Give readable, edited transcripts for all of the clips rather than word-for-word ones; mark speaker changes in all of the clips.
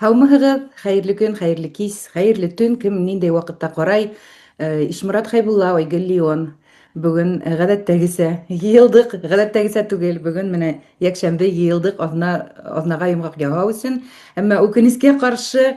Speaker 1: Һаумыһығыҙ, хәйерле көн, хәйерле кис, хәйерле төн, кем ниндәй ваҡытта ҡарай. Ишморат Хәйбулла, Айгөл Леон. Бөгөн ғәҙәттәгесә йыйылдыҡ, ғәҙәттәгесә түгел, бөгөн менә йәкшәмбе йыйылдыҡ аҙна, аҙнаға йомғаҡ яһау өсөн. Әммә үкенескә ҡаршы,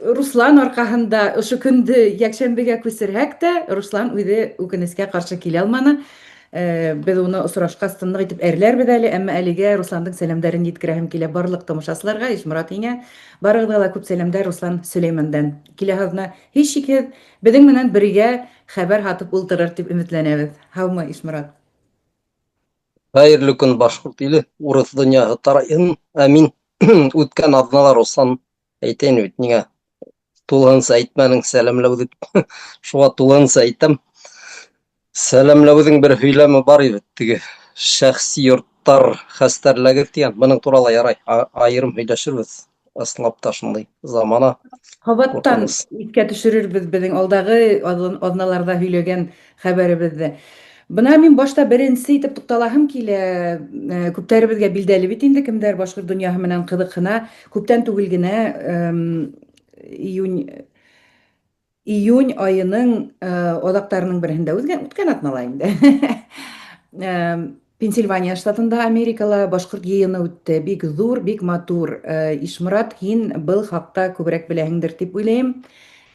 Speaker 1: Руслан арҡаһында ошо көндө йәкшәмбегә күсерһәк тә, Руслан үҙе үкенескә ҡаршы килә алманы. Беҙ уны осрашҡас тынлыҡ итеп әрләрбеҙ әле, әммә әлегә Русландың сәләмдәрен еткерәһем килә барлык тамашасыларга, Ишморат һиңә. Барыгыҙға ла күп сәләмдәр Руслан Сөләймәндән. Киләһе аҙна һичшикһеҙ беҙҙең менән бергә хәбәр һатып ултырыр дип өметләнәбеҙ. Һаумы, Ишморат?
Speaker 2: Хәйерле көн, башҡорт иле, урыҫ донъяһы тарайһын. Ә мин үткән аҙнала Руслан әйтәйен бит, ниңә тулыһынса әйтмәнең сәләмләү дип. Шуға тулыһынса әйтәм. Сәләмләүҙең бер һөйләме бар иде, теге шәхси йорттар хәстәрләгеҙ тигән. Бының турала ярай, айырым һөйләшербеҙ. Ысынлап та шундай замана.
Speaker 1: Ҡабаттан иҫкә төшөрөрбөҙ беҙҙең алдағы аҙналарҙа һөйләгән хәбәребеҙҙе. Бына мин башта беренсе итеп туҡталаһым килә. Күптәребеҙгә билдәле бит инде, кемдәр башҡорт донъяһы менән ҡыҙыҡһына. Күптән түгел генә июнь июнь айының аҙаҡтарының береһендә үткән, үткән атнала инде. Пенсильвания штатында Америкала башҡорт йыйыны үтте. Бик ҙур, бик матур. Ишморат, һин был хаҡта күберәк беләһеңдер дип уйлайым.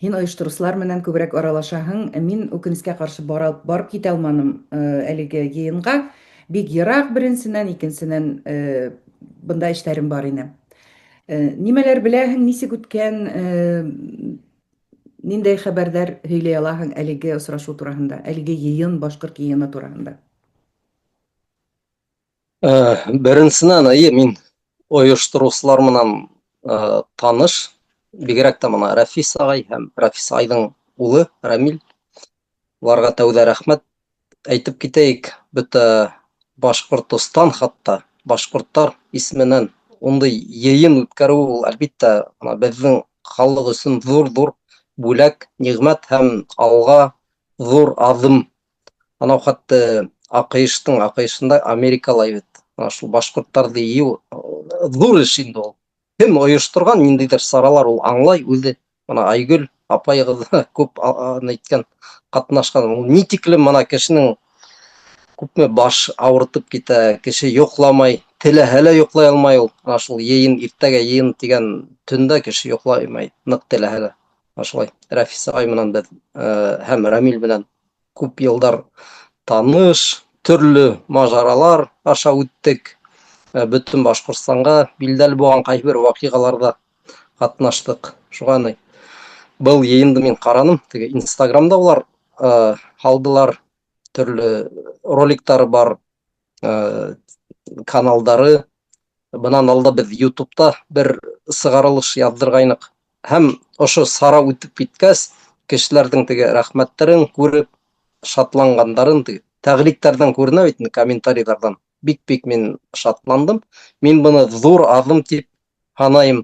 Speaker 1: Һин оештырыусылар менән күберәк аралашаһың. Мин үкенескә ҡаршы бара, барып китә алманым әлеге йыйынға. Бик ерак беренсенән, икенсенән бында эштәрем бар ине. Нимәләр беләһең, нисек үткән, ниндәй хәбәрҙәр һөйләй алаһың әлеге осрашыу тураһында, әлеге йыйын, башҡорт йыйыны тураһында?
Speaker 2: Беренсенән, эйе, мин ойоштороусылар менән таныш, бигерәк тә мына Рәфис ағай һәм Рәфис ағайҙың улы Рәмил. Уларға тәүҙә рәхмәт әйтеп китәйек, бөтә Башҡортостан хатта башҡорттар исеменән ундай йыйын үткәреү ул, әлбиттә, мына беҙҙең халыҡ өсөн ҙур-ҙур бүләк, ниғмәт һәм алға ҙур аҙым. Анау хатта АҠШ-тың АҠШ-ында Америкала бит. Ана шул башҡорттарҙы йыйыу ҙур эш инде ул. Кем ойошторған ниндәйҙер саралар ул аңлай үҙе. Мына Айгөл апайығыҙ күп әйткән, ҡатнашҡан. Ул ни тиклем мына кешенең күпме баш ауыртып китә, кеше йоҡламай, теләһә лә йоҡлай алмай ул. Ана шул йыйын, иртәгә йыйын тигән төндә кеше йоҡлаймай, ныҡ теләһә лә. Шулай Рәфис ағай менән беҙ һәм Рәмил менән күп йылдар таныш, төрлө мажаралар аша үттек. Бөтөн Башҡортостанға билдәле булған ҡайһы бер ваҡиғаларҙа ҡатнаштыҡ. Шуға ни был йыйынды мин ҡараным, теге Инстаграмда улар һалдылар, төрлө роликтары бар, каналдары. Бынан алда беҙ Ютубта бер сығарылыш яҙҙырғайныҡ. Һәм ошо сара үтеп киткәс, кешеләрҙең теге рәхмәттәрен күреп, шатланғандарын теге тәғликтәрҙән күренә бит инде, комментарийҙарҙан. Бик-бик мин шатландым. Мин быны ҙур аҙым тип һанайым.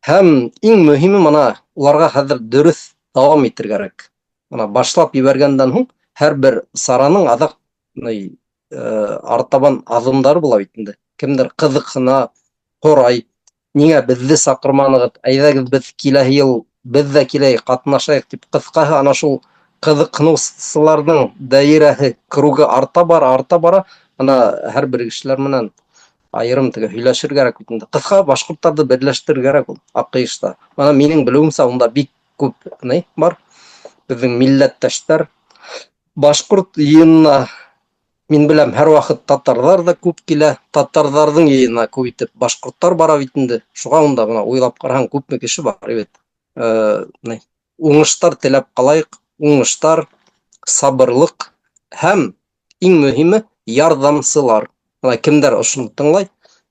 Speaker 2: Һәм иң мөһиме мына уларға хәҙер дөрөҫ дауам итергә кәрәк. Мына башлап ебәргәндән һуң һәр бер сараның аҙаҡ артабан аҙымдары була бит инде. Кемдер ҡыҙыҡһына, һорай, ниңә беҙҙе саҡырманығыҙ, әйҙәгеҙ беҙ киләһе йыл беҙ ҙә киләйек, ҡатнашайыҡ тип. Ҡыҫҡаһы, ана шул ҡыҙыҡһыныусыларҙың даирәһе, кругы арта бара, арта бара. Ана һәр бер кешеләр менән айырым теге һөйләшергә кәрәк бит инде. Ҡыҫҡа башҡорттарҙы берләштерергә кәрәк ул АҠШ-та. Мына минең белеүемсә, унда бик күп ни бар. Беҙҙең милләттәштәр. Башҡорт йыйынына мин беләм, һәр ваҡыт татарҙар ҙа күп килә. Татарҙарҙың йыйынына күп итеп башҡорттар бара бит инде. Шуға унда бына уйлап ҡараһаң, күпме кеше бар бит. Уңыштар теләп ҡалайыҡ, уңыштар, сабырлыҡ һәм иң мөһиме ярҙамсылар. Бына кемдәр ошоно тыңлай,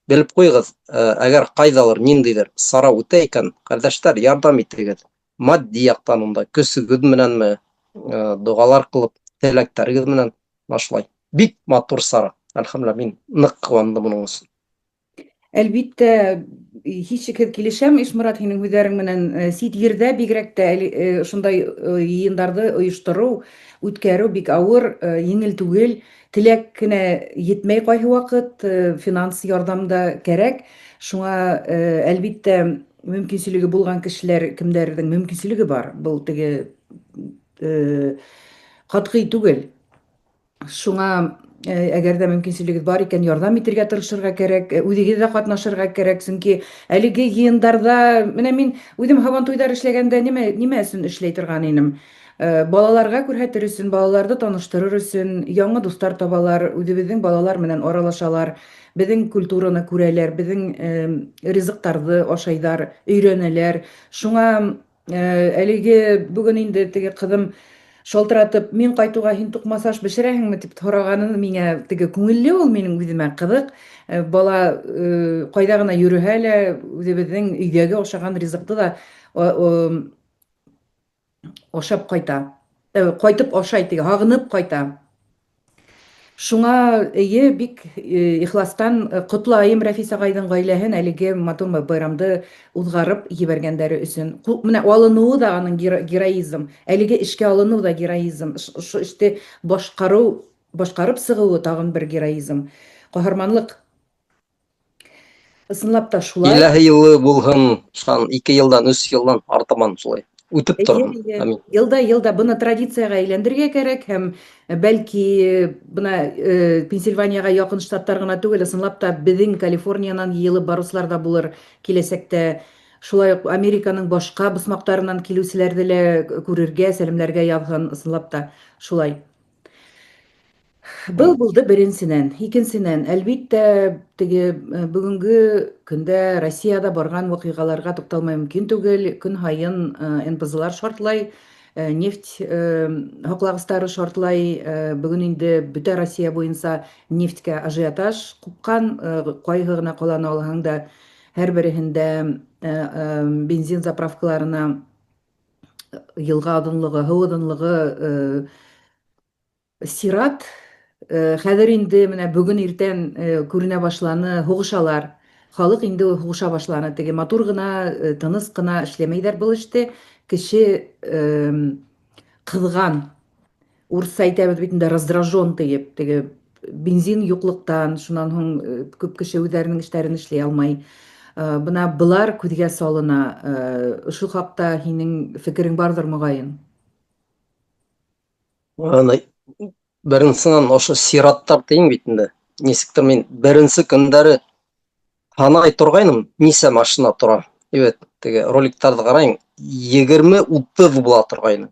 Speaker 2: белеп ҡуйығыҙ, әгәр ҡайҙалыр ниндәйҙер сара үтә икән, ҡәрҙәштәр, ярҙам итегеҙ. Матди яҡтан унда көсөгөҙ менәнме, доғалар ҡылып, теләктәрегеҙ менән башлай. Бик матур сара. Әлхәмдүлилләһ, мин ныҡ ҡыуандым уның өсөн.
Speaker 1: Әлбиттә, һичшикһеҙ килешәм, Ишморат, һинең һүҙҙәрең менән. Сит ерҙә бигерәк тә ошондай йыйындарҙы ойоштороу, үткәреү бик ауыр, еңел түгел. Теләк кенә етмәй ҡайһы ваҡыт, финанс ярҙам да кәрәк. Шуңа, әлбиттә, мөмкинселеге булган кешеләр, кемдәрдең мөмкинселеге бар, был теге катгый түгел. Шуңа, әгәр дә мөмкинчелегегез бар икән, ярдәм итергә тырышырга кәрәк, үзегез дә катнашырга кәрәк, чөнки әлеге җыендарда, менә мин үзем һабантуйдар эшләгәндә нимә, нимә өчен эшләй торган инем? Балаларга күрһәтер өчен, балаларны таныштырыр өчен, яңа дуслар табалар, үзебезнең балалар белән аралашалар, безнең культураны күрәләр, безнең ризыктарны ашайдар, өйрәнәләр. Шуңа әлеге бүген инде теге кызым шалтыратып, мин кайтуга һин тукмасаш пешерәһеңме дип сораганын миңа теге күңелле ул минем үземә кызык. Бала кайда гына йөрүһә лә үзебезнең өйдәге ашаган ризыкны да ашап кайта. Кайтып ашай теге, һагынып кайта. Шуңа эйе бик ихластан котлаем Рәфис агайның гаиләһен әлеге матур байрамды узгарып җибәргәндәре өчен. Менә алынуы да аның героизм, әлеге эшкә алыну да героизм, шушы эште башкару, башкарып чыгуы тагын бер героизм, каһарманлык. Ысынлап та шулай.
Speaker 2: Киләһе елы булһын, шан 2 елдан, 3 елдан артаман шулай. Үтеп торһын. Амин.
Speaker 1: Елда елда быны традициягә әйләндерергә кәрәк һәм бәлки бына Пенсильваниягә якын штаттар гына түгел, ысынлап та безнең Калифорниянан йыелып баручылар да булыр киләчәктә. Шулай ук Американың башка босмактарыннан килүчеләрне дә күрергә, сәламләргә язһын, ысынлап та шулай. Был булды беренсенән. Икенсенән, әлбиттә, теге бүгенге көндә Россиядә барган вакыйгаларга тукталмай мөмкин түгел. Көн һаен НПЗлар шартлай, нефть һаклагыстары шартлай. Бүген инде бөтә Россия буенча нефтькә ажиотаж купкан. Кайгы гына каланы алһаң да, һәрбереһендә бензин заправкаларына елга озынлыгы, һу озынлыгы Сират, хәзер инде менә бүген иртән күренә башланы, һугышалар. Халык инде һугыша башланы. Теге матур гына, тыныч кына эшләмәйдәр был эште. Кеше кызган. Урысча әйтәбез бит инде раздражен диеп, теге бензин юклыктан, шуннан һуң күп кеше үзләренең эшләрен эшли алмай. Бына былар күзгә салына. Шул хакта һинең фикерең бардыр мөгаен.
Speaker 2: Аны беренсеннән ошо сираттар тиң бит инде. Нисектер мин беренсе көндәре һанай торгайным, нисә машина тора. И теге роликтарҙы ҡарайым, 20-30 була торғайны.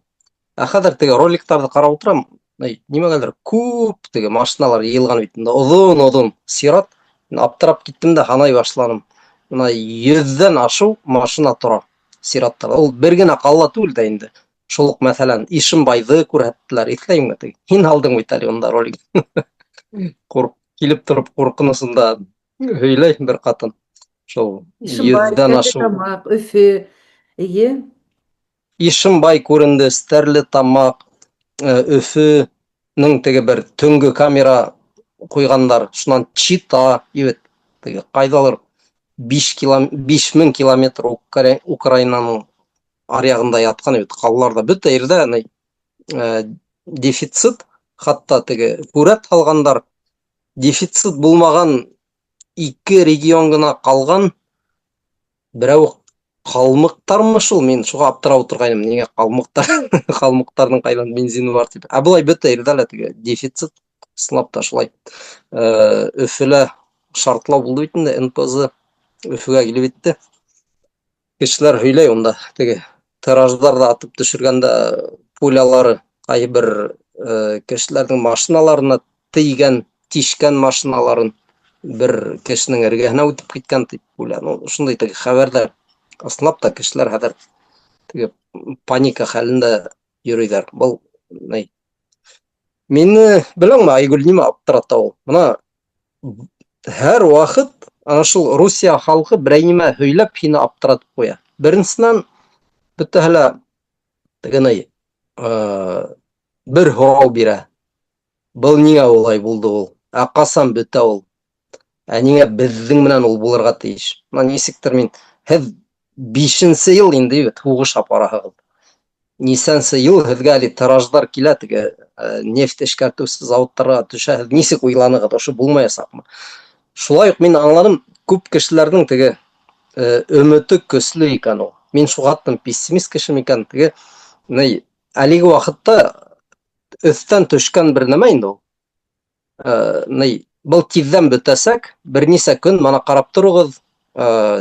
Speaker 2: Ә хәҙер теге роликтарҙы ҡарап ултырам, нимәгәлер күп теге машиналар йыйылған бит инде, оҙон-оҙон сират. Мин аптырап киттем дә һанай башланым. Бына 100-дән ашыу машина тора сираттар. Ул бер генә ҡалала түгел дә инде. Шул уҡ, мәҫәлән, Ишимбайҙы күрһәттеләр, иҫләйемме теге? Һин алдың бит әле унда ролик. Ҡурк, килеп тороп ҡурҡынысында һөйләй бер ҡатын. Шул
Speaker 1: Ишимбай,
Speaker 2: йөҙҙән ашыу.
Speaker 1: Стәрлетамаҡ, Өфө. Эйе.
Speaker 2: Ишимбай күренде, Стәрлетамаҡ, Өфөнөң теге бер төнгө камера ҡуйғандар, шунан Чита, ебет, теге ҡайҙалыр 5 килом, 5000 километр Украинаның аръяғында ятҡан бит ҡалаларҙа бөтә ерҙә ни, дефицит, хатта теге һүрәт һалғандар, дефицит булмаған ике регион ғына ҡалған, берәү ҡалмыҡтармы шул, мин шуға аптырап ултырғайным, ниңә ҡалмыҡтар, ҡалмыҡтарҙың ҡайҙан бензины бар тип. Ә былай бөтә ерҙә лә теге дефицит, ысынлап та шулай. Өфөлә шартлау булды бит инде, НПЗ Өфөгә килеп етте. Кешеләр һөйләй унда, теге тираждарҙы атып төшөргәндә пулялары ҡайһы бер кешеләрҙең машиналарына тейгән, тишкән машиналарын бер кешенең эргәһенә үтеп киткән тип пуля. Ну, шундай теге хәбәрҙәр. Ысынлап та кешеләр хәҙер теге паника хәлендә йөрөйҙәр. Был ни? Мине беләңме, Айгөл, нимә аптырата ул? Бына һәр ваҡыт ана шул Русия халҡы берәй нимә һөйләп һине аптыратып ҡуя. Беренсенән, бөтәһе лә теге ни, бер һорау бирә. Был ниңә улай булды ул? Ә ҡасан бөтә ул? Ә ниңә беҙҙең менән ул булырға тейеш? Бына нисектер мин, һеҙ бишенсе йыл инде бит һуғыш апараһығыҙ. Нисәнсе йыл һеҙгә әле тираждар килә, теге, нефть эшкәртеүсе заводтарға төшә, һеҙ нисек уйланығыҙ, ошо булмаясаҡмы? Шулай уҡ мин аңланым, Күп кешеләрнең теге өмете көсле икән ул. Мин шугаттым пессимист кеше микән? Теге ни әлеге вакытта өстән төшкән бер нәмә инде ул. Ни был тиздән бөтәсәк, берничә көн мана карап торыгыз,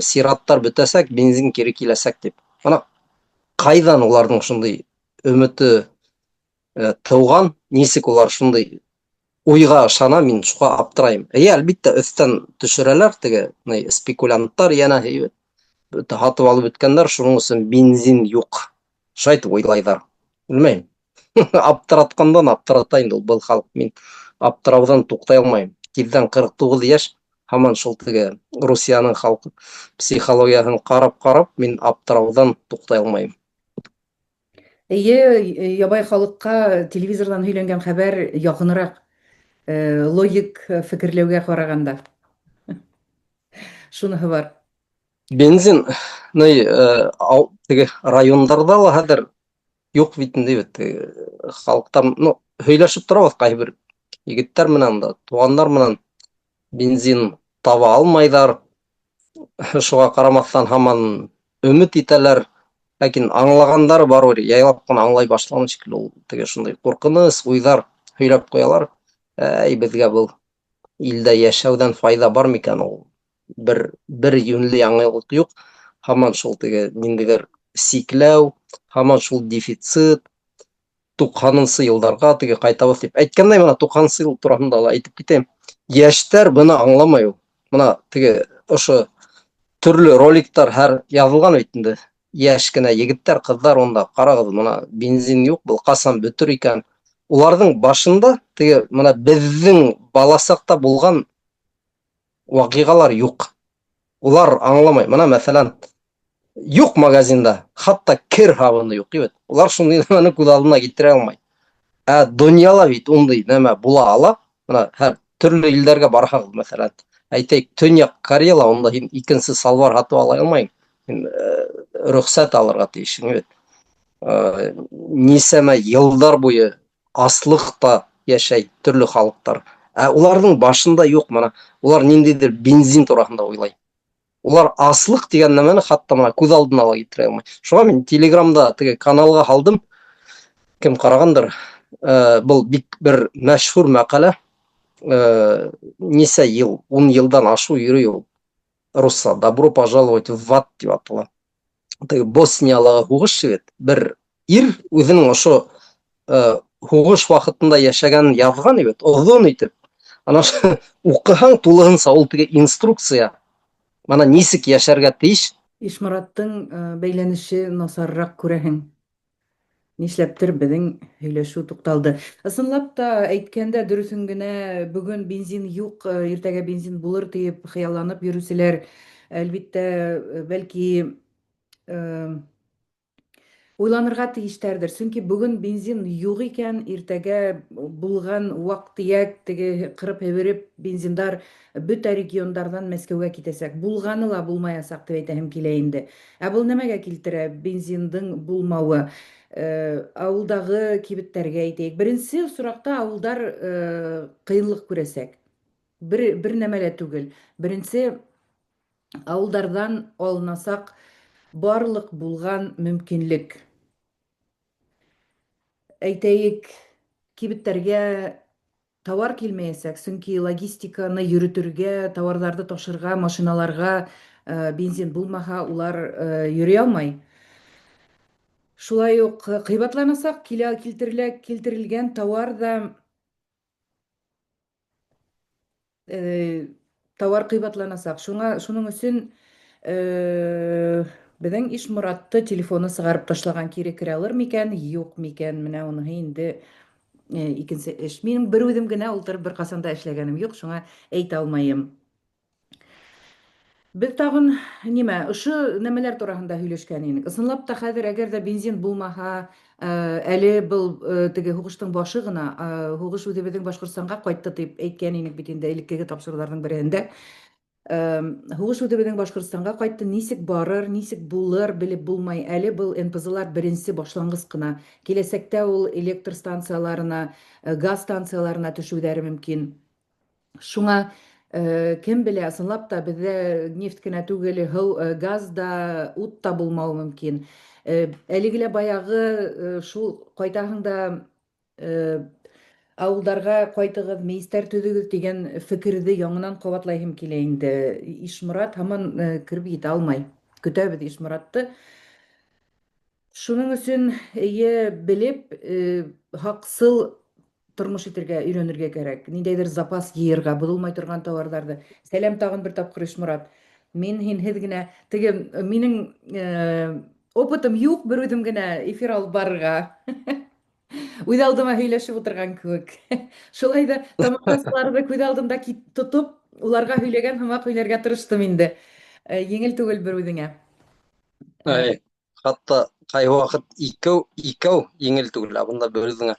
Speaker 2: сираттар бөтәсәк, бензин кире киләсәк дип. Мана кайдан уларның шундый өмете туган, ничек улар шундый уйга ышана, мин шуга аптырайым. Әйе, әлбиттә, өстән төшерәләр теге спекулянттар янә һатып алып беткәннәр, шуның өчен бензин юк. Шулай итеп уйлайлар. Белмәйм. Аптыраткандан аптырата инде ул был халык. Мин аптыраудан туктай алмайм. Тиздән 49 яшь, һаман шул теге Русиянең халкы психологияһен карап-карап, мин аптыраудан туктай алмайм.
Speaker 1: Әйе, ябай халыкка телевизордан һөйләнгән хәбәр якынрак, логик фикерләүгә караганда. Шуныһы бар.
Speaker 2: Бензин, ни, теге районнарда ла хәзер юк бит инде бит. Халыктан, ну, һөйләшеп торабыз кайбер егетләр менән дә, туганнар менән бензин таба алмайдар. Шуга карамастан һаман өмет итәләр. Ләкин аңлагандары барыбер яйлап кына аңлай башлаган шикелле ул теге шундый куркыныч уйлар һөйләп куялар. Әй, безгә был илдә яшәүдән файда бар микән ул? Бер бер юньле яңалык юк. Һаман шул теге ниндидер сикләү, һаман шул дефицит, 90нчы елларга теге кайтабыз дип. Әйткәндәй, менә 90нчы ел турында ла әйтеп китәм. Яшьтәр быны аңламай ул. Менә теге ошо төрле роликтар һәр язылган бит инде. Яшь кенә егетләр, кызлар онда карагыз, менә бензин юк, был касан бөтер икән. Уларның башында теге менә безнең балачакта булган вакыйгалар юк. Улар аңламай. Менә мәсәлән, юк магазинда, хатта кер һабыны юк бит. Улар шундый нәмәне күз алдына китерә алмай. Ә дөньяла бит ундый нәмә була ала. Менә һәр төрле илләргә барһагыз, мәсәлән, әйтәйек, Төньяк Кореяла, унда һин икенче салвар һатып ала алмайың. Һин рөхсәт алырга тиешсең бит. Нисәмә еллар буе аслыкта яшәй төрле халыктар. Ә уларның башында юк менә. Улар ниндидер бензин турасында уйлай. Улар аслык дигән нәмәне хатта менә күз алдына ала китерә алмый. Шуңа мин Телеграмда теге каналга алдым. Кем карагандыр, был бик бер мәшһүр мәкалә. Нисә ел, 10 елдан ашу йөри ул. Русса «Добро пожаловать в ад» дип атала. Теге Босниялағы һуғыш бит. Бер ир үзенең ошо һуғыш вакытында яшәгәнен язган бит, озын итеп. Ана укыһаң тулыһынса ул теге инструкция. Мана нисек яшәргә тиеш.
Speaker 1: Ишмораттың бәйләнеше насаррак күрәһең. Нишләптер безнең һөйләшү тукталды. Ысынлап та, әйткәндә, дөресен генә, бүген бензин юк, иртәгә бензин булыр диеп хыялланып йөрүчеләр, әлбиттә, бәлки, уйланырга тиештәрдер. Чөнки бүген бензин юк икән, иртәгә булган вак-төяк, теге кырып-һебереп бензиндар бөтә региондардан Мәскәүгә китәсәк. Булганы ла булмаясак дип әйтәһем килә инде. Ә был нәмәгә килтерә бензиндың булмавы? Авылдагы кибетләргә әйтәйек. Беренче очракта авылдар кыенлык күрәсәк. Бер, бер нәмә лә түгел. Беренче авылдардан алынасак барлык булган мөмкинлек. Әйтәйек, кибетләргә Товар килмәячәк, чөнки логистиканы йөретергә, товарларны ташырга, машиналарга бензин булмаһа, улар йөри алмай. Шулай ук кыйбатланасак, килә килтерелә килтерелгән товар да товар кыйбатланасак. Шуңа шуның өчен безнең Ишморатты телефоны сыгарып ташлаган кире керә алыр микән, юк микән? Менә уныһы инде икенче эш. Минем бер үзем генә утырып беркасан да эшләгәнем юк, шуңа әйтә алмыйм. Без тагын нимә, ошо нәмәләр тураһында һөйләшкән инек. Ысынлап та хәзер әгәр дә бензин булмаһа, әле был теге һугыштың башы гына, һугыш үзебезнең Башкортстанга кайтты дип әйткән инек бит инде элеккеге тапшыруларның берендә. Һугыш үзебезнең Башкортстанга кайтты, ничек барыр, ничек булыр, белеп булмай. Әле был НПЗлар беренче башлангыч кына. Киләчәктә ул электр станцияларына, газ станцияларына төшүләре мөмкин. Шуңа Кем белә, ысынлап та бездә нефть кенә түгел, һыу, газ да, ут та булмауы мөмкин. Әлеге лә баягы шул кайтаһың да авылдарга кайтыгыз, мейестәр төзегез дигән фикерҙе яңынан ҡабатлайһым килә инде. Ишморат һаман кереп етә алмай. Көтәбеҙ Ишморатты. Шуның өсөн эйе белеп, һаҡсыл тормош итергә өйрәнергә кәрәк. Ниндәйҙер запас йыйырға, боҙолмай торған тауарҙарҙы. Сәләм тағын бер тапҡыр, Ишморат. Мин һинһеҙ генә, теге минең опытым юҡ бер үҙем генә эфир алып барырға. Үҙ алдыма һөйләшеп ултырған кеүек. Шулай ҙа тамашасыларҙы күҙ алдымда тотоп, уларға һөйләгән һымаҡ һөйләргә тырыштым инде. Еңел түгел бер үҙеңә.
Speaker 2: Әй, хатта ҡайваҡыт икәү, икәү еңел түгел, ә бында бер үҙеңә.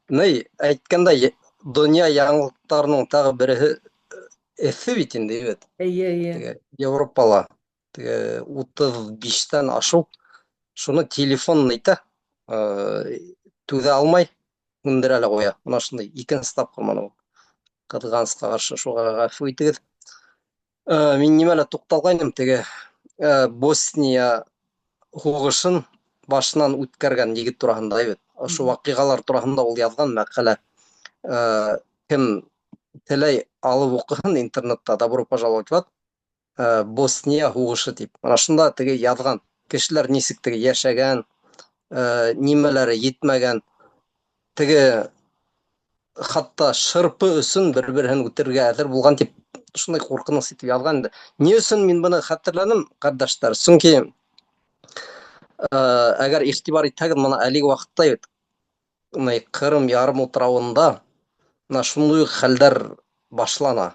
Speaker 2: Ни, әйткәндәй, донъя яңылыҡтарының тағы береһе эҫе бит инде, бит.
Speaker 1: Эйе, эйе.
Speaker 2: Теге Европала теге 35-тән ашыу шуны телефон әйтә, түҙә алмай һүндерә лә ҡуя. Мына шундай икенсе тапҡыр мына ул. Ҡыҙғанысҡа ҡаршы шуға ғәфү итегеҙ. Мин нимәлә туҡталғайным, теге Босния һуғышын башынан үткәргән егет тураһында бит. Ошо ваҡиғалар тураһында ул яҙған мәҡәлә. Кем теләй алып уҡыһын интернетта, добро пожаловать в ад. Босния һуғышы тип. Мына шунда теге яҙған кешеләр нисек теге йәшәгән, нимәләре етмәгән, теге хатта шырпы өсөн бер-береһен үтерергә әҙер булған тип шундай ҡурҡыныс итеп яҙған инде. Ни өсөн мин быны хәтерләнем, ҡәрҙәштәр? Сөнки әгәр иғтибар итһәгеҙ, мына әлеге ваҡытта бит мына Ҡырым ярым утрауында мына шундай уҡ хәлдәр башлана.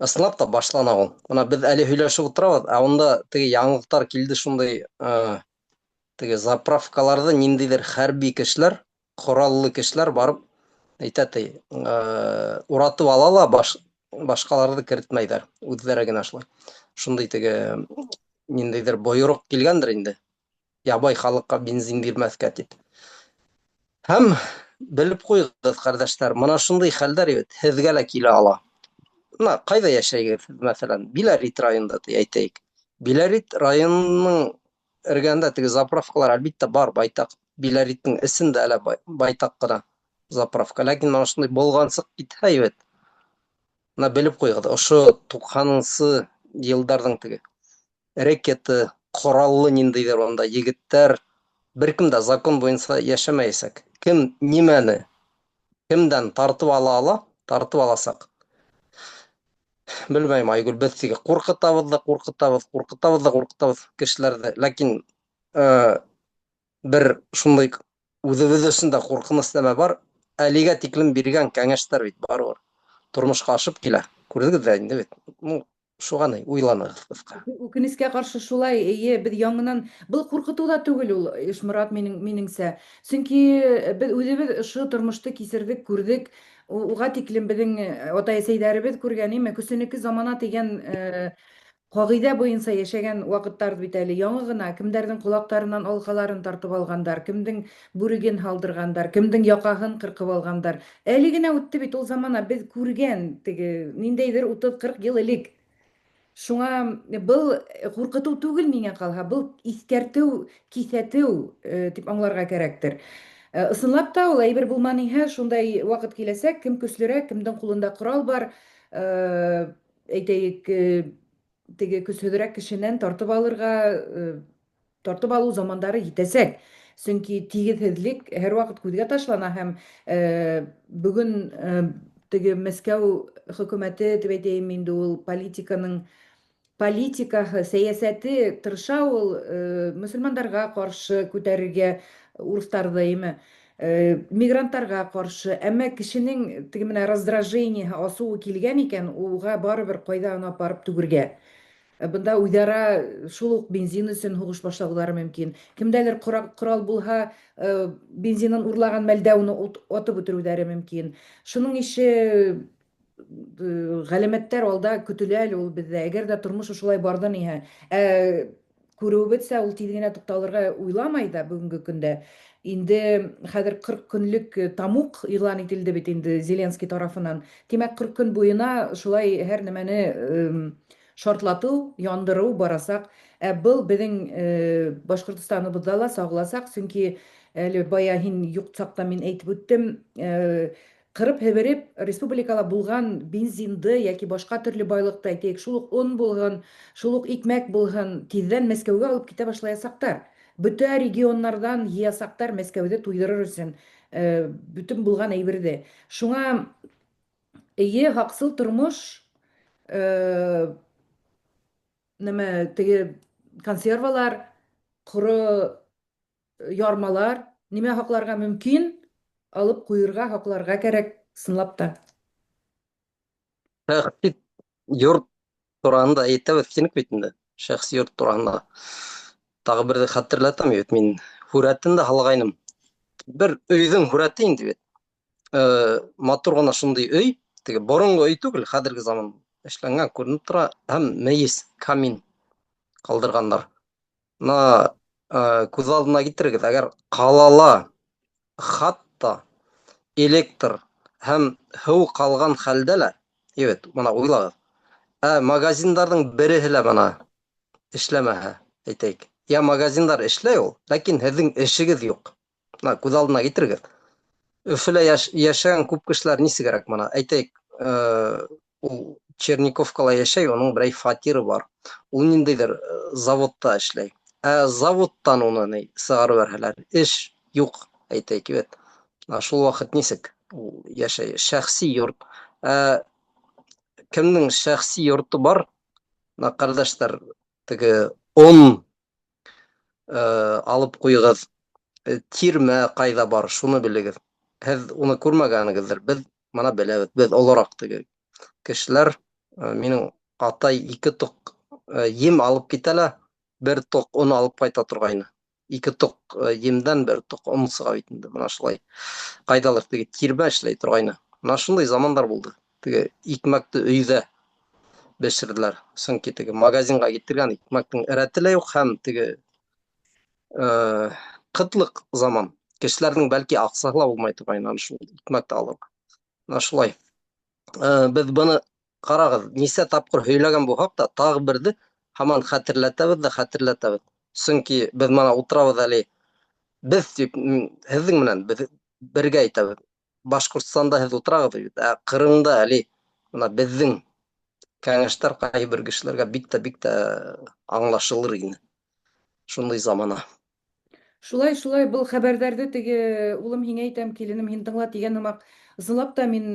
Speaker 2: Ысынлап та башлана ул. Мына беҙ әле һөйләшеп ултырабыҙ, ә унда теге яңылыҡтар килде шундай, теге заправкаларҙы ниндәйҙер хәрби кешеләр, ҡораллы кешеләр барып әйтә ти, уратып ала ла башҡаларҙы керетмәйҙәр, үҙҙәре генә шулай. Шундай теге ниндәйҙер бойороҡ килгәндер инде. Ябай халыҡҡа бензин бирмәҫкә тип. Һәм белеп ҡуйығыҙ, ҡәрҙәштәр, мына шундай хәлдәр бит һеҙгә лә килә ала. Мына ҡайҙа йәшәйһегеҙ, мәҫәлән, Биләрит районында ти әйтәйек. Биләрит районының эргәһендә теге заправкалар әлбиттә бар, байтаҡ. Биләриттең эсендә әле байтаҡ ҡына заправка. Ләкин мына шундай болғансыҡ китһә бит. Мына белеп ҡуйығыҙ, ошо туҡһанынсы йылдарҙың теге рэкеты, ҡораллы ниндәйҙер унда егеттәр, бер кем дә закон буйынса йәшәмәйәсәк. Кем нимәне кемдән тартып ала ала, тартып аласаҡ. Белмәйем, Айгөл, беҙ теге ҡурҡытабыҙ ҙа ҡурҡытабыҙ, ҡурҡытабыҙ ҙа ҡурҡытабыҙ кешеләрҙе. Ләкин бер шундай үҙебеҙ өсөн дә ҡурҡыныс нәмә бар. Әлегә тиклем биргән кәңәштәр бит барыбер тормошҡа ашып килә. Күрҙегеҙ ҙә инде бит. Ну, шуға ни уйланығыҙ ҡыҫҡа.
Speaker 1: Үкенескә ҡаршы шулай, эйе, беҙ яңынан был ҡурҡытыу ҙа түгел ул, Ишморат, минеңсә. Сөнки беҙ үҙебеҙ ошо тормошто кисерҙек, күрҙек. Уға тиклем беҙҙең атай-әсәйҙәребеҙ күргән, име, көсөнөкө замана тигән ҡағиҙә буйынса йәшәгән ваҡыттар бит әле. Яңы ғына кемдәрҙең ҡолаҡтарынан алҡаларын тартып алғандар, кемдең бүреген һалдырғандар, кемдең яҡаһын ҡырҡып алғандар. Әле генә үтте бит ул замана, беҙ күргән теге ниндәйҙер 30-40 йыл элек. Шуңа был ҡурҡытыу түгел миңә ҡалһа, был иҫкәртеү, киҫәтеү тип аңларға кәрәктер. Ысынлап та ул әйбер булманы иһә, шундай ваҡыт киләсәк, кем көслөрәк, кемдең ҡулында ҡорал бар, әйтәйек, теге көсһөҙөрәк кешенән тартып алырға, тартып алыу замандары етәсәк. Сөнки тигеҙһеҙлек һәр ваҡыт күҙгә ташлана һәм бөгөн теге Мәскәү хөкүмәте тип әйтәйем инде ул политиканың политикаһы, сәйәсәте тырыша ул мөселмандарға ҡаршы күтәрергә урыҫтарҙы, име, мигранттарға ҡаршы. Әммә кешенең теге менә раздражение, асыуы килгән икән, уға барыбер ҡайҙа аны апарып түгергә. Бында үҙара шул уҡ бензин өсөн һуғыш башлауҙары мөмкин. Кемдәлер ҡорал булһа, бензинын урлаған мәлдә уны атып үтереүҙәре мөмкин. Шуның ише ғәләмәттәр алда көтөлә әле ул беҙҙә. Әгәр ҙә тормош ошолай барҙын иһә, Күреүебеҙсә, ул тиҙ генә туҡталырға уйламай ҙа бөгөнгө көндә. Инде хәҙер 40 көнлөк тамуҡ иғлан ителде бит инде Зеленский тарафынан. Тимәк, 40 көн буена шулай һәр нәмәне шартлатыу, яндырыу барасаҡ. Ә был беҙҙең Башҡортостаныбыҙҙа ла сағыласаҡ, сөнки әле бая һин юҡ саҡта мин әйтеп үттем, Ҡырып-һебереп республикала булған бензинды йәки башҡа төрлө байлыҡты, әйтәйек, шул уҡ он булһын, шул уҡ икмәк булһын, тиҙҙән Мәскәүгә алып китә башлаясаҡтар. Бөтә регионнарҙан йыясаҡтар Мәскәүҙе туйҙырыр өсөн бөтөн булған әйберҙе. Шуңа, эйе, һаҡсыл тормош, нәмә, теге консервалар, ҡоро ярмалар, нимә һаҡларға мөмкин, алып ҡуйырға, һаҡларға кәрәк, ысынлап та.
Speaker 2: Шәхси йорт тураһында әйтәбеҙ тинек бит инде. Шәхси йорт тураһында. Тағы берҙе хәтерләтәм бит мин һүрәтен дә һалғайным. Бер өйҙөң һүрәте инде бит. Матур ғына шундай өй, теге боронғо өй түгел, хәҙерге заман эшләнгән күренеп тора һәм мейес, камин ҡалдырғандар. Мына күҙ алдына китерегеҙ, әгәр ҡалала хатта электр һәм һыу ҡалған хәлдә лә, ебет, мына уйлағыҙ, ә магазиндарҙың береһе лә мына эшләмәһә, әйтәйек. Я магазиндар эшләй ул, ләкин һеҙҙең эшегеҙ юҡ. Мына күҙ алдына китерегеҙ. Өфөлә йәшәгән күп кешеләр нисегерәк мына, әйтәйек, ул Черниковкала йәшәй, уның берәй фатиры бар. Ул ниндәйҙер заводта эшләй. Ә заводтан уны ни сығарып бәрһәләр, эш юҡ, әйтәйек, бит. Шул ваҡыт нисек ул йәшәй? Шәхси йорт. Ә кемдең шәхси йорто бар? Мына ҡәрҙәштәр, теге он алып ҡуйығыҙ, тирмә ҡайҙа бар, шуны белегеҙ. Һеҙ уны күрмәгәнегеҙҙер, беҙ мына беләбеҙ, беҙ олораҡ теге кешеләр. Минең атай ике тоҡ ем алып китә лә, бер тоҡ он алып ҡайта торғайны. Ике тоҡ емдән бер тоҡ он сыға бит инде, мына шулай. Ҡайҙалыр теге тирмә эшләй торғайны. Мына шундай замандар булды. Теге икмәкте өйҙә бешерҙеләр. Сөнки теге магазинға китергән икмәктең рәте лә юҡ һәм теге ҡытлыҡ заман. Кешеләрҙең бәлки аҡсаһы ла булмай торғайны ана шул икмәкте алырға. Мына шулай. Беҙ быны ҡарағыҙ, нисә тапҡыр һөйләгән булһаҡ та, тағы берҙе һаман хәтерләтәбеҙ ҙә хәтерләтәбеҙ. Сөнки беҙ мына ултырабыҙ әле, беҙ тип һеҙҙең менән беҙ бергә әйтәбеҙ. Башҡортостанда һеҙ ултырағыҙ бит, ә Ҡырымда әле мына беҙҙең кәңәштәр ҡайһы бер кешеләргә бик тә бик тә аңлашылыр ине. Шундай замана.
Speaker 1: Шулай, шулай, был хәбәрҙәрҙе теге улым һиңә әйтәм, киленем һин тыңла тигән һымаҡ. Ысынлап та мин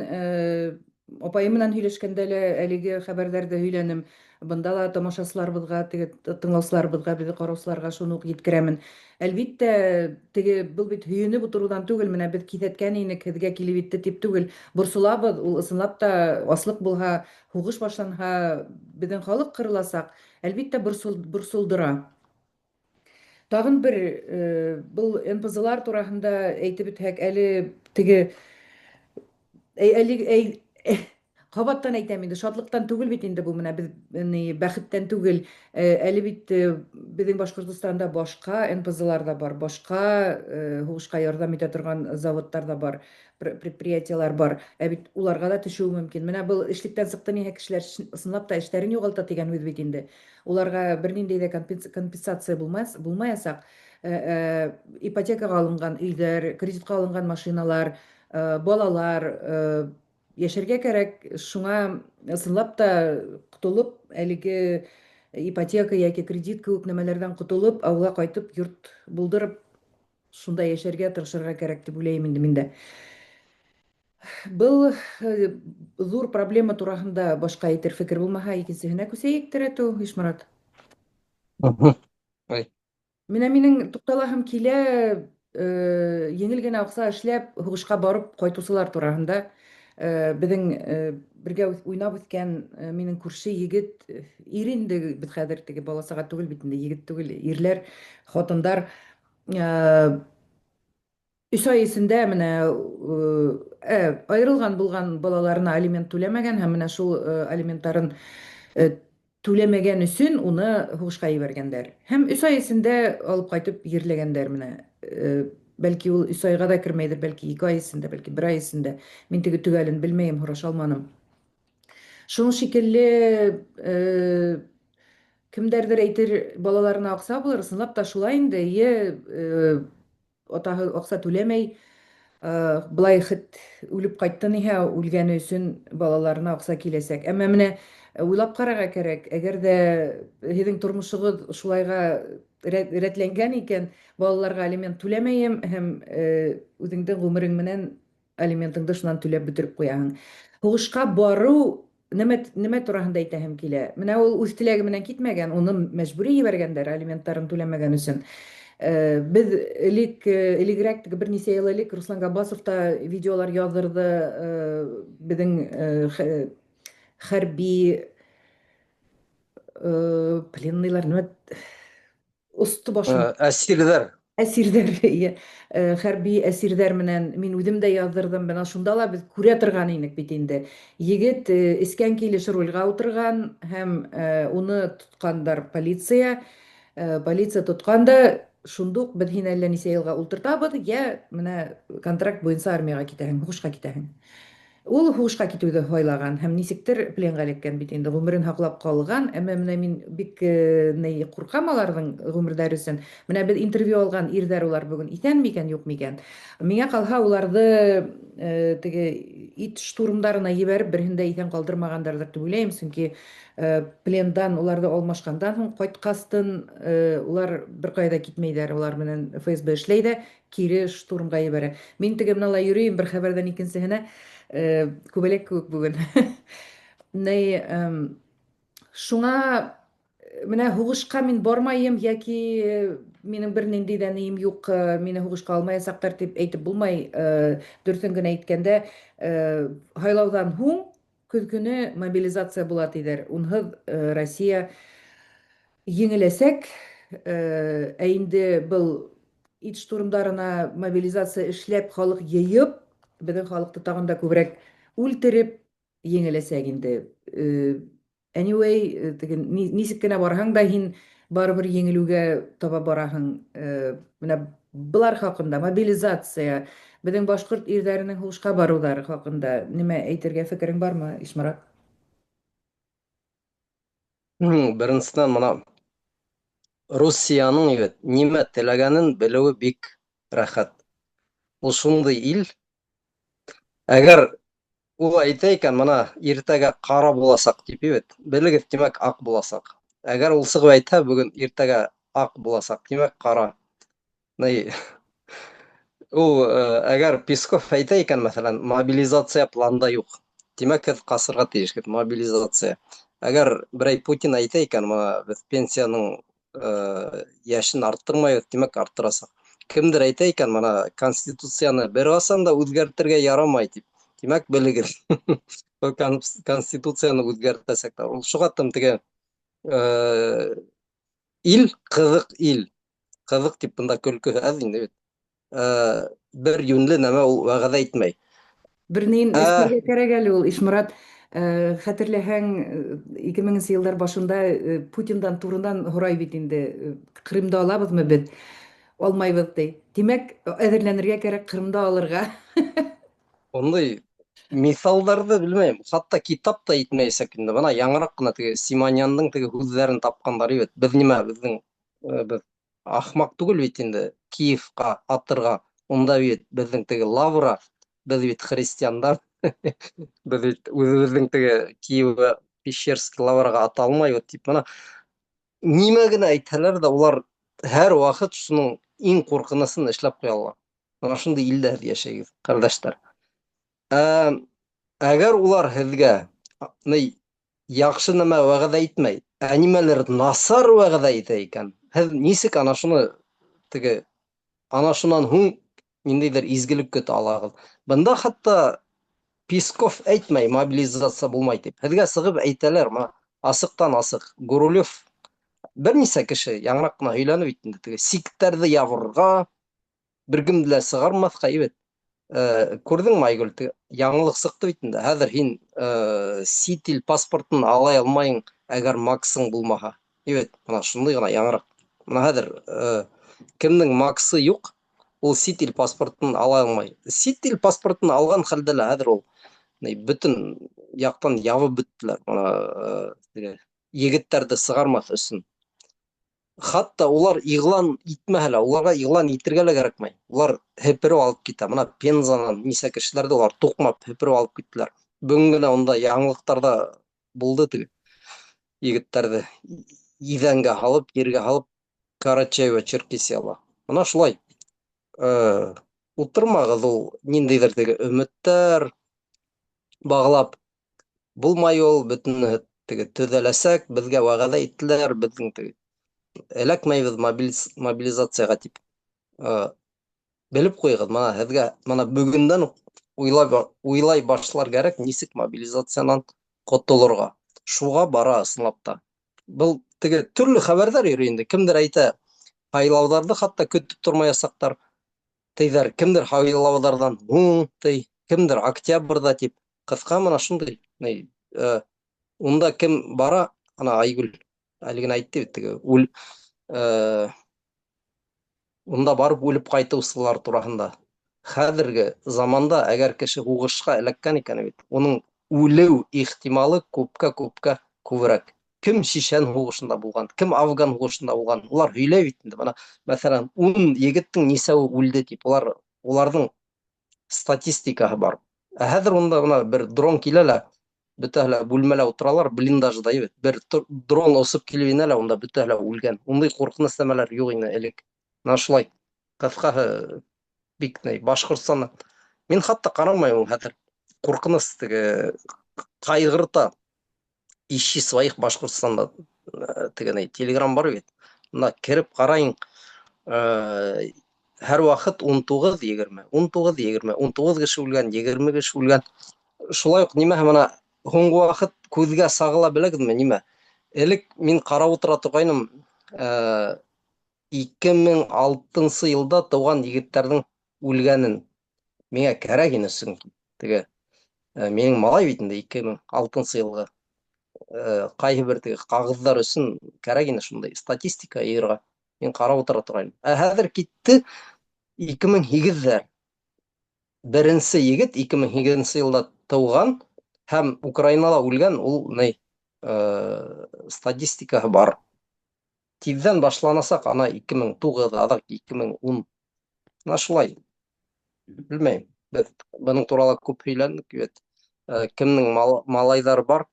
Speaker 1: апайым менән һөйләшкәндә лә әлеге хәбәрҙәрҙе һөйләнем. Бында ла тамашасыларыбыҙға, теге тыңлаусыларыбыҙға, беҙҙе ҡараусыларға шуны уҡ еткерәмен. Әлбиттә, теге был бит һөйөнөп утырыуҙан түгел, менә беҙ киҫәткән инек, һеҙгә килеп етте тип түгел. Борсолабыҙ, ул ысынлап та аслыҡ булһа, һуғыш башланһа, беҙҙең халыҡ ҡырыласаҡ. Әлбиттә, борсолдора. Тағын бер был НПЗлар тураһында әйтеп үтһәк, әле теге әле кабаттан әйтәм инде, шатлыктан түгел бит инде бу менә без ни бәхеттән түгел. Әле бит безнең Башкортостанда башка НПЗлар да бар, башка һугышка ярдәм итә торган заводлар да бар, предприятиелар бар. Ә бит уларга да төшүе мөмкин. Менә был эшлектән сыкты ниһә кешеләр ысынлап та эшләрен югалта дигән һүҙ бит инде. Уларга бернинди дә компенсация булмас, булмаячак. Ипотекага алынган өйләр, кредитка алынган машиналар, балалар, яшәргә кәрәк. Шуңа ысынлап та котылып, әлеге ипотека яки кредит кеүек нәмәләрдән котылып, авылга кайтып, йорт булдырып, шунда яшәргә тырышырга кәрәк дип уйлыйм инде мин дә. Был ҙур проблема тураһында башҡа әйтер фекер булмаһа, икенсеһенә күсәйек терәтү, Ишморат.
Speaker 2: Ой.
Speaker 1: Менә минең туҡталаһым килә, еңел генә аҡса эшләп, һуғышҡа барып ҡайтыусылар тураһында. Беҙҙең бергә уйнап үҫкән минең күрше егет, ир инде беҙ хәҙер теге бала-саға түгел бит инде, егет түгел, ирләр, хатындар. Өс ай эсендә менә айырылган булган балаларына алимент түләмәгән һәм менә шул алиментларын Түләмәгән өсөн уны һуғышҡа ебәргәндәр. Һәм өс ай эсендә алып ҡайтып ерләгәндәр менә. Бәлки ул өс айға да кермәйҙер, бәлки 2 ай эсендә, бәлки бер ай эсендә. Мин теге төгәлен белмәйем, һораша алманым. Шуның шикелле кемдәрҙер әйтер, балаларына аҡса булыр, ысынлап та шулай инде, эйе, Атаһы акча түләмәй, былай хет үлеп кайтты ниһә, үлгәне өчен балаларына акча киләчәк. Әмма менә уйлап карарга кәрәк, әгәр дә һеҙҙең тормошоғоҙ шулайға рәтләнгән икән, балаларга алимент түләмәйем һәм үҙеңдең ғүмерең менән Алиментыңды шунан түләп бөтереп куяһың. Һуғышка бару нәмә, нәмә тураһында әйтәһем килә. Менә ул үз теләге менән китмәгән, уны мәҗбүри җибәргәндәр алиментларын түләмәгән өчен. Без элек, элегрәк, теге берничә ел элек Руслан Габбасов та видеолар яздырды, безнең хәрби пленныйлар, нәмә Осты башын.
Speaker 2: Әсирләр.
Speaker 1: Әсирләр, иә. Хәрби әсирләр менән мин үзем дә яздырдым. Менә шунда ла без күрә торган инек бит инде. Егет эскән килеш рульга утырган һәм уны тоткандар полиция. Полиция тоткан да шундук без һине әллә ничә елга утыртабыз, я менә контракт буенча армиягә китәһең, һугышка китәһең. Ул һугышка китүне һайлаган һәм ничектер пленга эләккән бит инде, гомерен һаклап калган. Әмма менә мин бик ни куркам аларның гомерләре өчен. Менә без интервью алган ирләр улар бүген исән микән, юк микән? Миңа калһа, уларды теге ит штурмдарына җибәреп, берһен дә исән калдырмагандардыр дип уйлыйм, чөнки плендан уларды алмашкандан һуң кайткастын улар беркая да китмәйдәр, улар менән ФСБ эшләй дә, кире штурмга ебәрә. Мин теге менә йөрим бер хәбәрдән икенчеһенә, күбәләк кебек бүген. Ни, шуңа менә һугышка мин бармаем яки минем бернинди дә нием юк, мине һугышка алмаячаклар дип әйтеп булмай. Дөресен генә әйткәндә, һайлаудан һуң көз көне мобилизация була диләр. Унһыз Россия еңеләсәк, ә инде был ит штурмдарына мобилизация эшләп, халык йыйып, безнең халыкты тагын да күбрәк үлтереп еңеләсәк инде. Anyway, теге ничек кенә барһаң да, һин барыбер еңелүгә таба бараһың. Менә болар хакында, мобилизация, безнең башкорт ирләренең һугышка барулары хакында нимә әйтергә фикерең бармы, Ишморат?
Speaker 2: Беренчедән, менә Русиянең бит нимә теләгәнен белүе бик рәхәт. Ул шундый ил. Әгәр ул әйтә икән, менә иртәгә кара буласак дип бит, белегез, димәк, ак буласак. Әгәр ул чыгып әйтә, бүген иртәгә ак буласак, димәк, кара. Ни, ул әгәр Песков әйтә икән, мәсәлән, мобилизация планда юк. Димәк, һеҙ ҡасырға тейеш мобилизация. Әгәр берәй Путин әйтә икән, менә беҙ пенсияның йәшен арттырмайбыҙ, димәк, арттырасаҡ. Кемдер әйтә икән, менә конституцияны бер ҡасан да үҙгәртергә ярамай тип. Димәк, белегеҙ. Был конституцияны үҙгәртәсәктәр. Ул шуға тым теге ил ҡыҙыҡ ил. Ҡыҙыҡ тип бында көлкө әҙ инде бит. Бер йүнле нәмә ул вәғәҙә итмәй.
Speaker 1: Бер ни өҫтәргә кәрәк әле ул, Ишморат. Хәтерләһәң, 2000 еллар башында Путиндан турыдан һорай бит инде, Крымды алабыҙмы беҙ? Алмайбыҙ ти. Тимәк, әҙерләнергә кәрәк Крымды алырға.
Speaker 2: Ундай миҫалдарҙы белмәйем. Хатта китап та итмәйәсәк инде. Бына яңыраҡ ҡына теге Симоньяндың теге һүҙҙәрен тапҡандар бит. Беҙ нимә, беҙҙең беҙ ахмаҡ түгел бит инде Киевҡа атырға. Унда бит беҙҙең теге Лавра, беҙ бит христиандар. Беҙ бит үҙебеҙҙең теге Киевға Пещерский Лавраға ата алмайбыҙ тип. Бына нимә генә әйтһәләр ҙә, улар һәр ваҡыт шуның иң ҡурҡынысын эшләп ҡуялар. Бына шундай илдә һеҙ йәшәйһегеҙ, ҡәрҙәштәр. Әгәр улар һеҙгә ни яҡшы нәмә вәғәҙә итмәй, ә нимәлер насар вәғәҙә итә икән, һеҙ нисек ана шуны теге ана шунан һуң ниндәйҙер изгелек көтә алаһығыҙ? Бында хатта Песков әйтмәй, мобилизация булмай тип. Һеҙгә сығып әйтәләр, мына асыҡтан асыҡ. Гурулев бер нисә кеше яңыраҡ ҡына һөйләнеп бит инде теге сиктәрҙе ябырға, бер кемде лә сығармаҫҡа бит. Күрҙеңме, Айгөл, яңылыҡ сыҡты бит инде. Хәҙер һин сит ил паспортын ала алмайың, Әгәр Максың булмаһа. Бит, мына шундай ғына яңыраҡ. Мына хәҙер кемдең Максы юҡ, ул сит ил паспортын ала алмай. Сит ил паспортын алған хәлдә лә хәҙер ул бөтөн яҡтан ябып бөттөләр. Мына егеттәрҙе сығармаҫ өсөн. Хатта улар иғлан итмәһә лә, уларға иғлан итергә лә кәрәкмәй. Улар һепереп алып китә. Мына Пензанан нисә кешеләрҙе улар туҡмап һепереп алып киттеләр. Бөгөн генә унда яңылыҡтарҙа булды теге егеттәрҙе иҙәнгә һалып, ергә һалып Карачаево Черкесияла. Мына шулай. Ултырмағыҙ ул ниндәйҙер теге өмөттәр бағлап. Булмай ул, бөтөнөһө теге төҙәләсәк, беҙгә вәғәҙә иттеләр, беҙҙең теге эләкмәйбеҙ мобилизацияға тип. Белеп ҡуйығыҙ, мына һеҙгә мына бөгөндән үк уйлай башлар кәрәк, нисек мобилизациянан ҡотолорға. Шуға бара ысынлап та. Был теге төрлө хәбәрҙәр йөрөй инде. Кемдер әйтә, һайлауҙарҙы хатта көтөп тормаясаҡтар тейҙәр. Кемдер һайлауҙарҙан һуң ти, кемдер октябрҙа тип. Ҡыҫҡа мына шундай. Унда кем бара? Ана Айгөл әле генә әйтте бит теге үл унда барып үлеп ҡайтыусылар тураһында. Хәҙерге заманда әгәр кеше һуғышҡа эләккән икән бит, уның үлеү ихтималы күпкә-күпкә күберәк. Кем Шишән һуғышында булған, кем Афган һуғышында булған, улар һөйләй бит инде. Бына, мәҫәлән, 10 егеттең нисәүе үлде тип, уларҙың статистикаһы бар. Ә хәҙер унда бына бер дрон килә лә, бөтәһе лә бүлмәлә ултыралар, блиндажда бит. Бер дрон осоп килеп инә лә, унда бөтәһе лә үлгән. Ундай ҡурҡыныс нәмәләр юҡ ине элек. Мына шулай. Ҡыҫҡаһы, бик ни, Башҡортостанда. Мин хатта ҡарамайым хәҙер. Ҡурҡыныс теге ҡайғырта. Ищи своих Башҡортостанда теге ни, Телеграм бар бит. Мына кереп ҡарайың, һәр ваҡыт 19, 20, 19, 20, 19 кеше үлгән, 20 кеше үлгән. Шулай уҡ нимә мына һуңғы ваҡыт күҙгә сағыла беләгеҙме, нимә? Элек мин ҡарап ултыра торғайным, 2006 йылда тыуған егеттәрҙең үлгәнен. Миңә кәрәк ине, сөнки теге минең малай бит инде 2006 йылғы. Ҡайһы бер теге ҡағыҙҙар өсөн кәрәк ине шундай статистика йыйырға. Мин ҡарап ултыра торғайным. Ә хәҙер китте 2008-ҙәр. Беренсе егет 2008 йылда тыуған һәм Украинала үлгән, ул ни, статистикаһы бар. Тиҙҙән башланасаҡ ана 2009, аҙаҡ 2010. Мына шулай. Белмәйем. Беҙ бының турала күп һөйләндек бит. Кемдең малайҙары бар,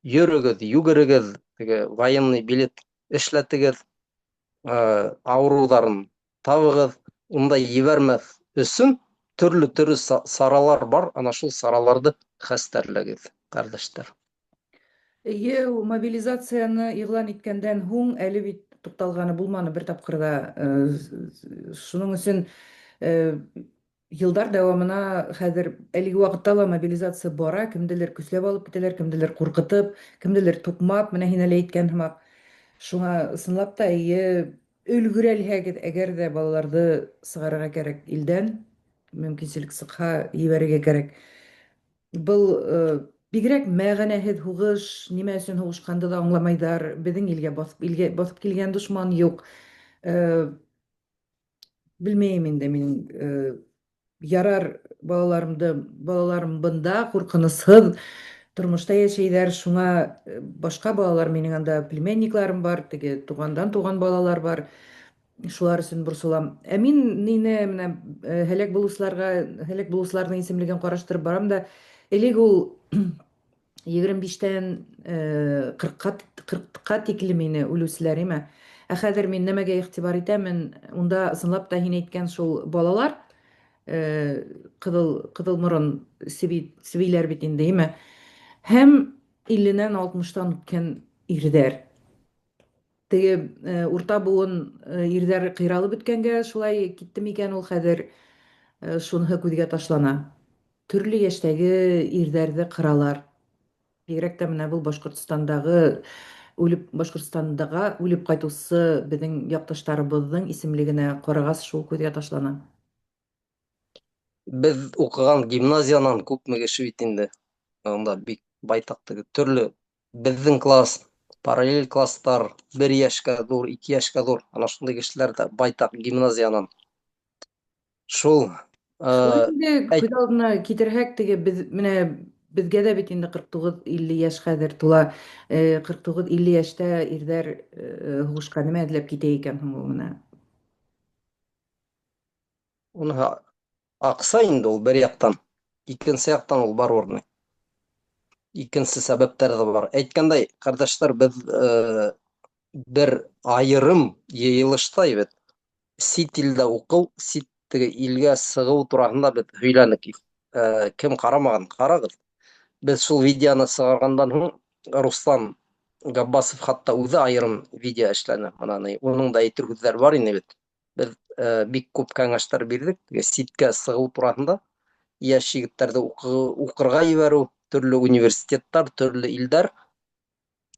Speaker 2: йөрөгөҙ, йүгерегеҙ, теге военный билет эшләтегеҙ, ауырыуҙарын табығыҙ, ундай ебәрмәҫ өсөн төрлө-төрлө саралар бар, ана шул сараларҙы хәстәрләгеҙ, ҡәрҙәштәр.
Speaker 1: Эйе, ул мобилизацияны иғлан иткәндән һуң әле бит туҡталғаны булманы бер тапҡыр ҙа. Шуның өсөн йылдар дауамына хәҙер әлеге ваҡытта ла мобилизация бара, кемделер көсләп алып китәләр, кемделер ҡурҡытып, кемделер туҡмап, менә һин әле әйткән һымаҡ. Шуңа ысынлап та эйе, өлгөрәлһәгеҙ, әгәр ҙә балаларҙы сығарырға кәрәк илдән, мөмкинселек сыҡһа, ебәрергә кәрәк. Был бигерәк мәғәнәһеҙ һуғыш, нимә өсөн һуғышҡанды ла аңламайҙар, беҙҙең илгә баҫып килгән дошман юҡ. Белмәйем инде минең, ярар балаларым бында ҡурҡынысһыҙ тормошта йәшәйҙәр, шуңа башҡа балалар, минең анда племянникларым бар, теге туғандан туған балалар бар, шулар өсөн борсолам. Ә мин нине менә һәләк булыусыларға, һәләк булыусыларҙың исемлеген ҡараштырып барам да, элек ул 25-тән 40-ҡа тиклем ине үлеүселәр, име? Ә хәҙер мин нәмәгә иғтибар итәмен, унда ысынлап та һин әйткән шул балалар, ҡыҙыл морон себейләр бит инде, име? Һәм илленән алтмыштан үткән ирҙәр. Теге урта быуын ирҙәр ҡыйралып бөткәнгә шулай китте микән ул хәҙер, шуныһы күҙгә ташлана. Төрлө йәштәге ирҙәрҙе ҡыралар. Бигерәк тә менә был Башҡортостандағы үлеп, Башҡортостандаға үлеп ҡайтыусы беҙҙең яҡташтарыбыҙҙың исемлегенә ҡарағас шул күҙгә ташлана.
Speaker 2: Беҙ уҡыған гимназиянан күпме кеше бит инде. Унда бик байтаҡ теге төрлө беҙҙең класс, Параллель класстар, бер йәшкә ҙур, ике йәшкә ҙур, ана шундай кешеләр ҙә байтаҡ гимназиянан. Шул.
Speaker 1: Шулай инде күҙ алдына китерһәк, теге беҙ менә беҙгә дә бит инде 49-50 йәш хәҙер тула. 49-50 йәштә ирҙәр һуғышҡа нимә эҙләп китә икән һуң ул менә?
Speaker 2: Уныһы аҡса инде ул бер яҡтан. Икенсе яҡтан ул барыбер ни. Икенсе сәбәптәр ҙә бар. Әйткәндәй, ҡәрҙәштәр, беҙ бер айырым йыйылышта бит сит илдә уҡыу, сит теге илгә сығыу тураһында беҙ һөйләнек. Кем ҡарамаған, ҡарағыҙ. Беҙ шул видеоны сығарғандан һуң Руслан Габбасов хатта үҙе айырым видео эшләне. Мына ни, уның да әйтер һүҙҙәре бар ине бит. Беҙ бик күп кәңәштәр бирҙек. Теге ситкә сығыу тураһында, йәш егеттәрҙе уҡырға ебәреү, төрлө университеттар, төрлө илдәр.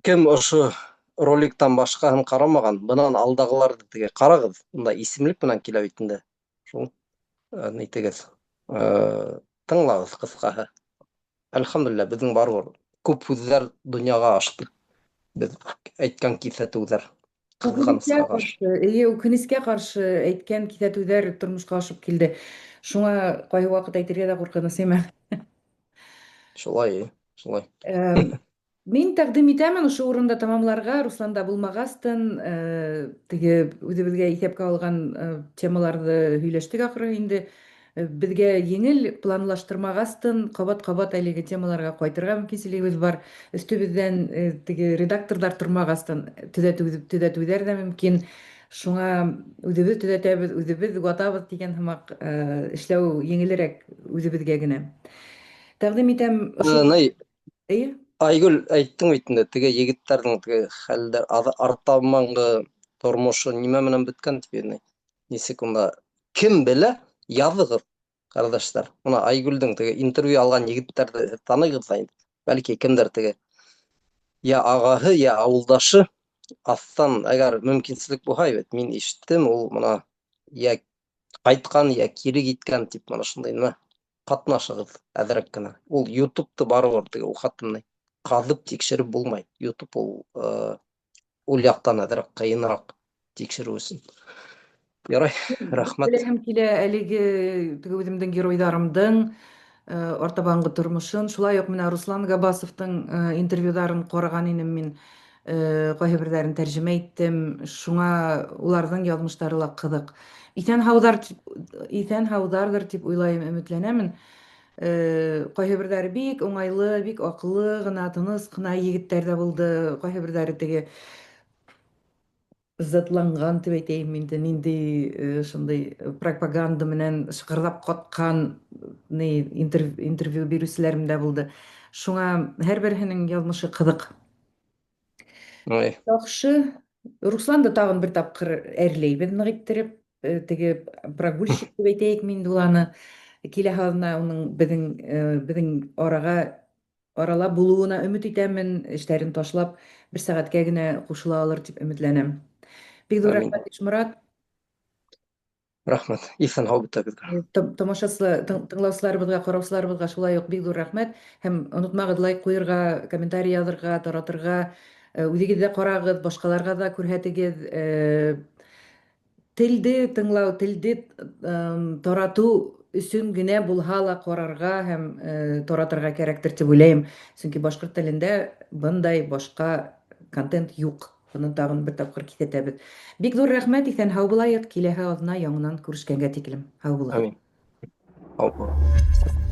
Speaker 2: Кем ошо роликтан башҡаһын ҡарамаған, бынан алдағыларҙы теге ҡарағыҙ. Унда исемлек менән килә бит инде. Шул нитегеҙ, тыңлағыҙ ҡыҫҡаһы. Әлхәмдүлилләһ, беҙҙең барыбер күп һүҙҙәр донъяға ашты. Беҙ әйткән киҫәтеүҙәр
Speaker 1: Үкенескә ҡаршы, эйе, үкенескә ҡаршы әйткән киҫәтеүҙәр тормошҡа ашып килде. Шуңа ҡайһы ваҡыт әйтергә лә ҡурҡыныс, әйме?
Speaker 2: Шулай, шулай.
Speaker 1: Мин тәкъдим итәмен ошо урында тамамларға, Русланда булмағастын, теге үҙебеҙгә иҫәпкә алған темаларҙы һөйләштек ахыры инде. Беҙгә еңел планлаштырмағастын, ҡабат-ҡабат әлеге темаларға ҡайтырға мөмкинселегебеҙ бар. Өҫтөбөҙҙән теге редакторҙар тормағастын, төҙәтеүҙәр ҙә мөмкин. Шуңа үҙебеҙ төҙәтәбеҙ, үҙебеҙ ватабыҙ тигән һымаҡ эшләү еңелерәк үҙебеҙгә генә. Тәҡдим итәм ошо.
Speaker 2: Эйе. Айгөл, әйттең бит инде, теге егеттәрҙең теге хәлдәр, артабанғы тормошо нимә менән бөткән тип инде. Нисек унда кем белә, яҙығыҙ, ҡәрҙәштәр. Мына Айгөлдөң теге интервью алған егеттәрҙе таныйғыҙ ҙа инде. Бәлки кемдер теге я ағаһы, я ауылдашы аҫтан, әгәр мөмкинселек булһа бит, мин ишеттем, ул мына я ҡайтҡан, я кире киткән тип мына шундай нимә ҡатнашығыҙ әҙерәк кенә. Ул YouTube'ты барыбер теге ухатымный ҡаҙып тикшереп булмай. YouTube ул ул яҡтан әҙерәк ҡыйыныраҡ тикшереү өсөн. Ярай, рәхмәт.
Speaker 1: Беләһем килә әлеге теге үҙемдең геройҙарымдың артабанғы тормошон. Шулай уҡ менә Руслан Габасовтың интервьюҙарын ҡараған инем мин. Ҡайһы берҙәрен тәржемә иттем. Шуңа уларҙың яҙмыштары ла ҡыҙыҡ. Иҫән һауҙар, иҫән һауҙарҙыр тип уйлайым, өмөтләнәмен. Ҡайһы берҙәре бик уңайлы, бик аҡыллы ғына, тыныс ҡына егеттәр ҙә булды. Ҡайһы берҙәре теге затланған тип әйтәйем инде, ниндәй шундай пропаганда менән шыҡырҙап ҡатҡан ни интервью биреүселәрем дә булды. Шуңа һәр береһенең яҙмышы ҡыҙыҡ. Яҡшы. Руслан да тағын бер тапҡыр әрләйбеҙ ныҡ иттереп, теге прогульщик тип әйтәйекме инде ул аны. Киләһе аҙна уның беҙҙең араға арала булыуына өмөт итәмен, эштәрен ташлап, бер сәғәткә генә ҡушыла алыр тип өмөтләнәм. Бик ҙур рәхмәт, Ишморат.
Speaker 2: Рәхмәт. Иҫән һау бөтәгеҙгә.
Speaker 1: Тамашасы, тыңлаусыларыбыҙға, ҡараусыларыбыҙға шулай уҡ бик ҙур рәхмәт. Һәм онотмағыҙ лайк ҡуйырға, комментарий яҙырға, таратырға. Үҙегеҙ ҙә ҡарағыҙ, башҡаларға ҙа күрһәтегеҙ. Телде тыңлау, телде таратыу өсөн генә булһа ла ҡарарға һәм таратырға кәрәктер тип уйлайым. Сөнки башҡорт телендә бындай башҡа контент юҡ. Быны тағын бер тапҡыр киҫәтәбеҙ. Бик ҙур рәхмәт, иҫән һау булайыҡ. Киләһе аҙна яңынан күрешкәнгә тиклем. Һау булығыҙ.
Speaker 2: Амин. Һау булығыҙ.